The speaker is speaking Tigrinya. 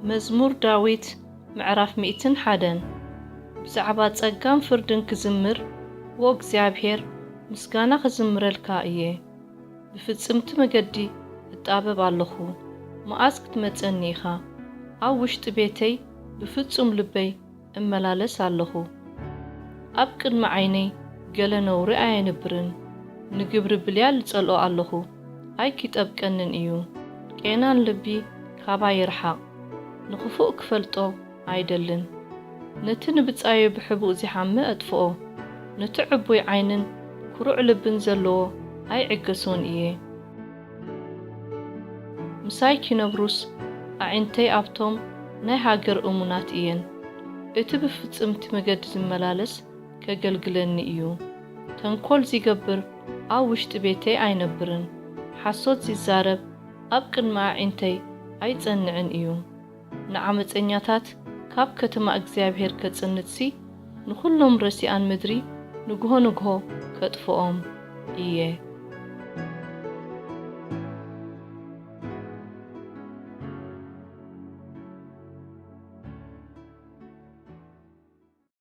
መዝሙር ዳዊት ምዕራፍ ሚእትን ሓደን። ብዛዕባ ጸጋን ፍርድን ክዝምር፣ ዎ እግዚኣብሔር፣ ምስጋና ክዝምረልካ እየ። ብፍጽምቲ መገዲ እጣበብ ኣለኹ፣ መኣስ ክትመጸኒ ኢኻ? ኣብ ውሽጢ ቤተይ ብፍጹም ልበይ እመላለስ ኣለኹ። ኣብ ቅድሚ ዓይነይ ገለ ነውሪ ኣየንብርን። ንግብሪ ብልያል እጸልኦ ኣለኹ፣ ኣይኪጠብቀንን እዩ። ቄናን ልቢ ካባይ ይርሓቕ፣ ንኽፉእ ክፈልጦ ኣይደልን። ነቲ ንብጻዩ ብሕቡእ ዚሓምእ ኣጥፍኦ፣ ነቲ ዕቡይ ዓይንን ኩሩዕ ልብን ዘለዎ ኣይዕገሶን እየ። ምሳይ ኪነብሩስ ኣዒንተይ ኣብቶም ናይ ሃገር እሙናት እየን። እቲ ብፍጽምቲ መገዲ ዝመላለስ ከገልግለኒ እዩ። ተንኮል ዚገብር ኣብ ውሽጢ ቤተይ ኣይነብርን። ሓሶት ዚዛረብ ኣብ ቅድሚ ኣዒንተይ ኣይጸንዕን እዩ። ንዓመጸኛታት ካብ ከተማ እግዚኣብሔር ከጽንትሲ፣ ንኹሎም ረሲኣን ምድሪ ንግሆ ንግሆ ከጥፍኦም እየ።